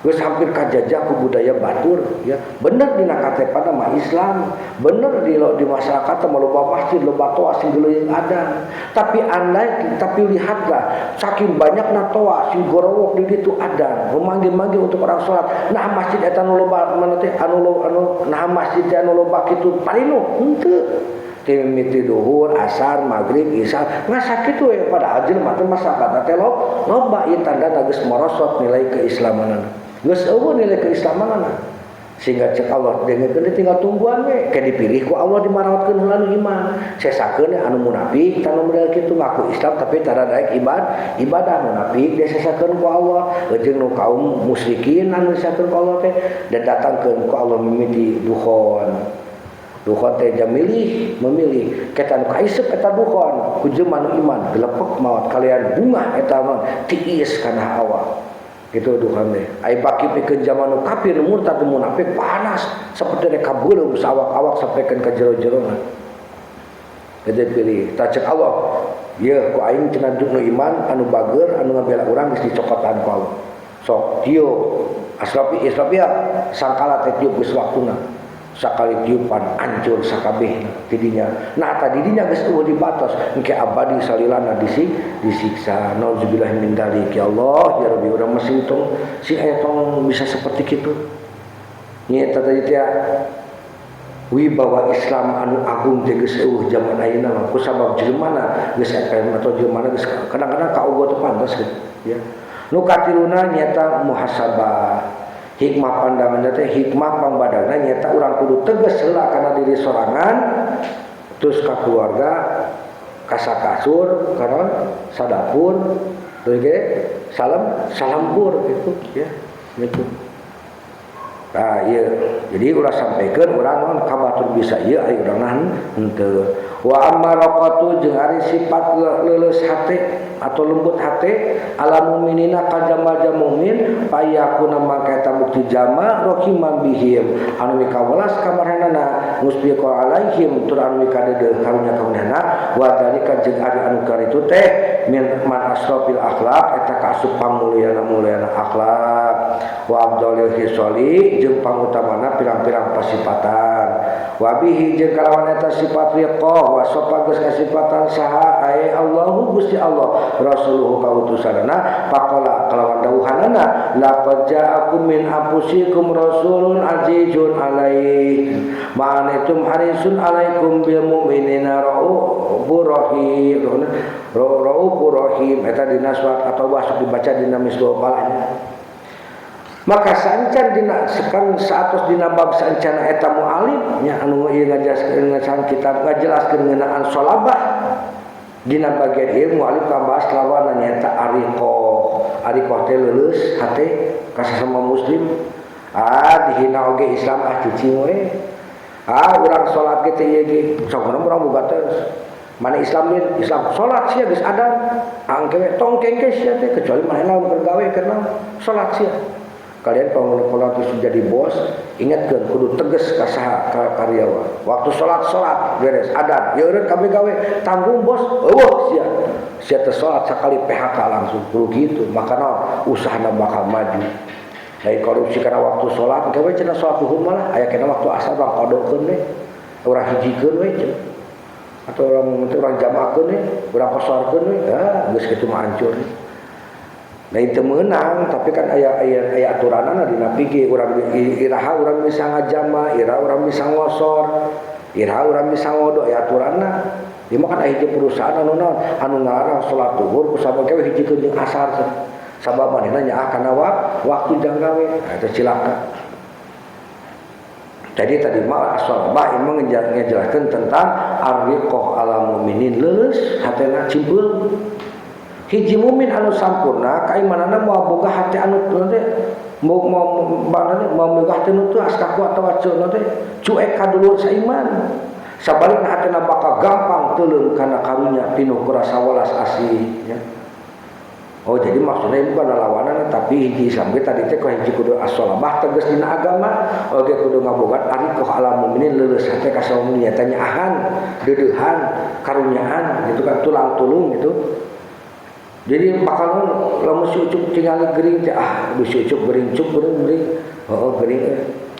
Geus hampir kajajah ku budaya batur ya. Bener dina KTP mah Islam, bener di masyarakat mah loba masjid, loba toa sing geuleuh adan. Tapi andai, tapi lihatlah saking banyakna toa sing gorowok di ditu adan, memanggil-manggil untuk orang sholat. Nah, masjid eta nu loba mana teh anu anu, nah masjid teh anu loba kitu parinu henteu. Mimiti duhur, asar, maghrib, isya, ngasa kitu we, padahal jelema teh masyarakat teh loba. Ieu tanda geus merosot nilai keislamanana. Geus eueuh nilai keislamanana. Sehingga cek Allah dengekeun tinggal tungguan we, ke dipilih ku Allah dimarawatkeun heula nu iman. Sesakeun anu munafik, tanu model kitu ngaku Islam tapi tara daek ibadah, munafik disesakeun ku Allah, jeung nu kaum musyrikin anu disesakeun ku Allah teh dan datangkeun ku Allah mimiti dukhon. Dukhon teh jam milih, memilih. Kita nu kaisep eta dukhon, ku jelema nu iman gelepek maot kalian bunga eta mah tiis kana awak. Gitu dukhon teh. Ai baki pikeun zaman nu kafir, murtad, munafik, panas seperti rek kabeuleum sawak-awak sampaikan ka jero-jerona. Jadi pilih, tah cek Allah, ieu ku aing cenah nu iman anu bager anu ngabela urang geus dicokotan ku Allah. Sok tiup Asrafi, Israfil sangkala teh tiup geus waktuna. Sakali tiupan hancur sakabeh tidinya. Nah, tadi dinya geus eueuh dibatos engke abadi salilana disiksa. Nauzubillah min dzalik. Ya Allah ya Rabbi, urang masih tong si aya tong bisa seperti kitu. Nya eta tadi teh wibawa Islam anu agung teh geus eueuh zaman ayeuna mah kusabab jelema geus FM atau jelema geus kadang-kadang kaogo teu pantas gitu ya. Nu katiluna nyata muhasabah. Hikmah pandangannya teh, hikmah pangbadagna nyata urang kudu tegas heula kana diri sorangan, terus ka keluarga, ka sakasur, kana sadapur, terus ge salam salambur gitu ya gitu. Nah, iya. Jadi ulah sampaikan urang naon ka batur bisa ieu, ari urang nahan henteu. Wa amma raqatu jeung ari sifat leuleus hate atau lembut hate ala mu'minina ka jama mukmin payakuna mangka eta bukti jama rahiman bihim anu mikawelas ka maranehna musbiqo alaihim tur anu mikadeudeuh karunya ka maranehna wa dzalika jeung ari anu karitu teh min man asrafil akhlak eta kaasup pamulyana-mulyana akhlak wa abdalil hisali jeung pangutamana pirang-pirang pasipatan wa bihi jeung kalawan eta sifat riqah wa sopa geus kasipatan saha ae Allahu Gusti Allah rasuluhu kautusanana faqala kalawan dawuhanana laqad ja'akum min anfusikum rasulun azizun alaihi ma antum harisun alaikum bil mu'minina raufur rahim raufur rahim eta dina surat atau bahasa dibaca dina misbah palahnya. Maka saencan dina sekang saatos dina bab saencana eta mualif nya anu ieu ngajelaskeun kitab ngajelaskeun ngeunaan sholabah dina bagian ieu mualif kabahas lawanna nyaeta ariqah. Ariqah teh leuleus hate ka sasama muslim ah dihina oge Islam ah cicing we ah urang salat ge teh ieu ge sok urang boga teh mana Islam lain Islam salat sia geus adan angke we tong kengke sia teh kecuali manehna keur gawe keur salat sia. Kalian kalau terus jadi bos, ingatkan kudu tegas ka saha ka karyawan. Waktu salat beres adan, ya eureun kabeh gawe tanggung bos, eueuh sia. Sia teh salat sakali PHK langsung kudu kitu, maka naon usahana bakal maju. Lain korupsi karena waktu salat, gawe cenah salat zuhur malah aya kena waktu asar urang kodokeun we. Urang hijikeun we cenah. Atau urang jamaahkeun we, urang kosorkeun we, ah geus kitu mah hancur. Nah itu menang, tapi kan aya aturanana dina fikih urang iraha urang bisa ngajama, iraha urang bisa ngosor, iraha urang bisa ngodo aya aturanna. Ieu mah kan aya hiji perusahaan anu naon anu ngalarang salat zuhur ku sabab gawe hijikeun jeung asar. Sabab manehna nyaah kana waktu jang gawe, eta cilaka. Jadi tadi mah as-sholabah emang ngejelaskeun tentang ar-riqah ala mukminin leuleus hatena cimpeul. Hiji mukmin anu sampurna kaimanana moal boga hate anu teh mau mau boga hate nu teu askaku atawa ceuna teh cuek ka dulur saiman. Sabalikna hatena bakal gampang teuleum kana karunya pinuh ku rasa welas asih ya. Oh jadi maksudnya bukan lawanan tapi hiji Islam ge tadi teh hiji kudu as-sholabah tegas dina agama oge kudu ngabogaan ariqah ala mukminin leuleus hate ka saum nyata nyaahan deudeuhan karunyaan gitu kan tulang tulung gitu. Jadi bakal lamun si Ucup tinggal gering teh ah si Ucup gering cup gering gering heeh gering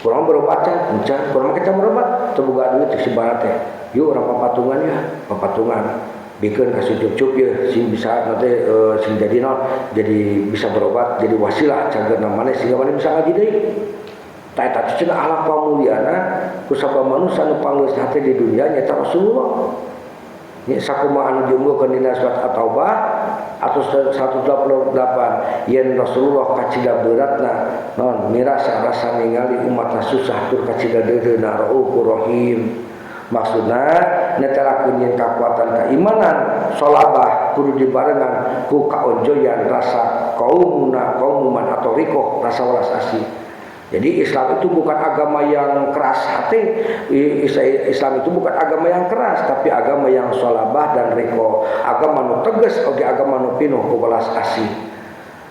kurang berobat can encan kurang make can berobat teu boga duit si barat teh yuk urang papatungan ya papatungan bikeun ka si Ucup ya sing bisa nanti sing jadi naon jadi bisa berobat jadi wasilah cageurna maneh sehingga maneh bisa ngaji deui tah eta cenah akhlak pamuliana ku sabab manusia nu panggeus hate di dunia nyaeta Rasulullah. Nya sakumaha anu diunggahkeun dina surat At-Taubah atau 128 yen Rasulullah kacida beratna naon mirasa rasa ningali umatna susah tur kacida deudeuhna raufur rahim. Maksudna netelakeun yen kakuatan keimanan sholabah kudu dibarengan ku kaonjoyan rasa kaumuna kaumuman atau rikoh rasa welas asih. Jadi Islam itu bukan agama yang keras hati. Islam itu bukan agama yang keras, tapi agama yang sholabah dan riko. Agama nu tegas, oge agama nu pinuh ku welas asih.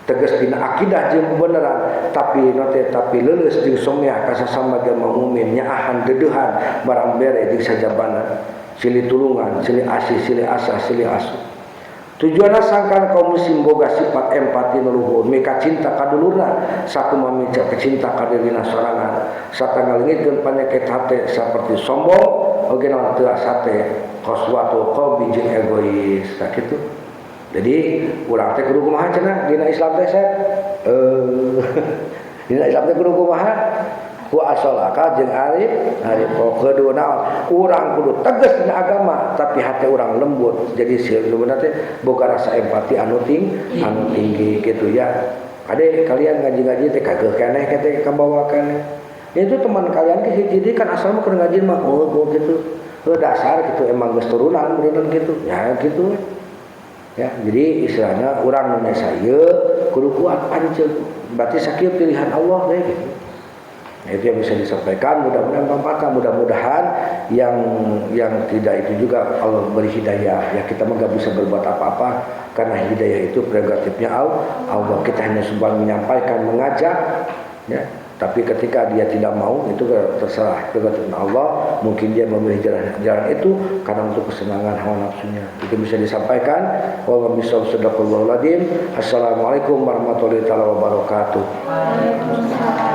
Tegas dina akidah jeung kebenaran, tapi note tapi leuleus jeung someah ka sasama jalma mukmin nyaahan deudeuhan barang bere jeung sajabana. Silih tulungan, silih asih, silih asah, silih asuh. Tujuanna sangkan kaum muslim boga sifat empati nu luhur, mika cinta ka dulurna, sakumaha mika cinta ka dirina sorangan. Sarta ngalengitkeun panyakit hate saperti sombong, oge naon teu hate, qaswatu qalbi jeung egois, sakitu. Jadi urang teh kudu kumaha cenah dina Islam teh set? Dina Islam teh kudu kumaha? Ku asolaka jeung arif, arif kedua naon? Urang kudu tegas dina agama, tapi hati urang lembut. Jadi sebenarnya teh boga rasa empati anu tinggi gitu ya. Kade kalian ngaji-ngaji teh kageuh keneh teh kabawa keneh. Itu teman kalian ke hiji deui kan asal mah keur ngaji mah oh gitu. Heuh dasar gitu emang geus turunan beuneunan gitu. Ya gitu. Ya, jadi istilahnya urang nu nesa ieu kudu kuat pancen. Berarti sakieu pilihan Allah deh gitu. Nah, itu yang bisa disampaikan, mudah-mudahan bermanfaat, mudah-mudahan yang tidak itu juga Allah beri hidayah. Ya, kita mah nggak bisa berbuat apa-apa karena hidayah itu prerogatifnya Allah. Kita hanya cuma menyampaikan, mengajak, ya. Tapi ketika dia tidak mau, itu terserah prerogatifnya Allah. Mungkin dia memilih jalan itu karena untuk kesenangan hawa nafsunya. Itu bisa disampaikan. Wallahu bishawab, sadaqallahul adzim. Assalamualaikum warahmatullahi taala wabarakatuh. Waalaikumsalam.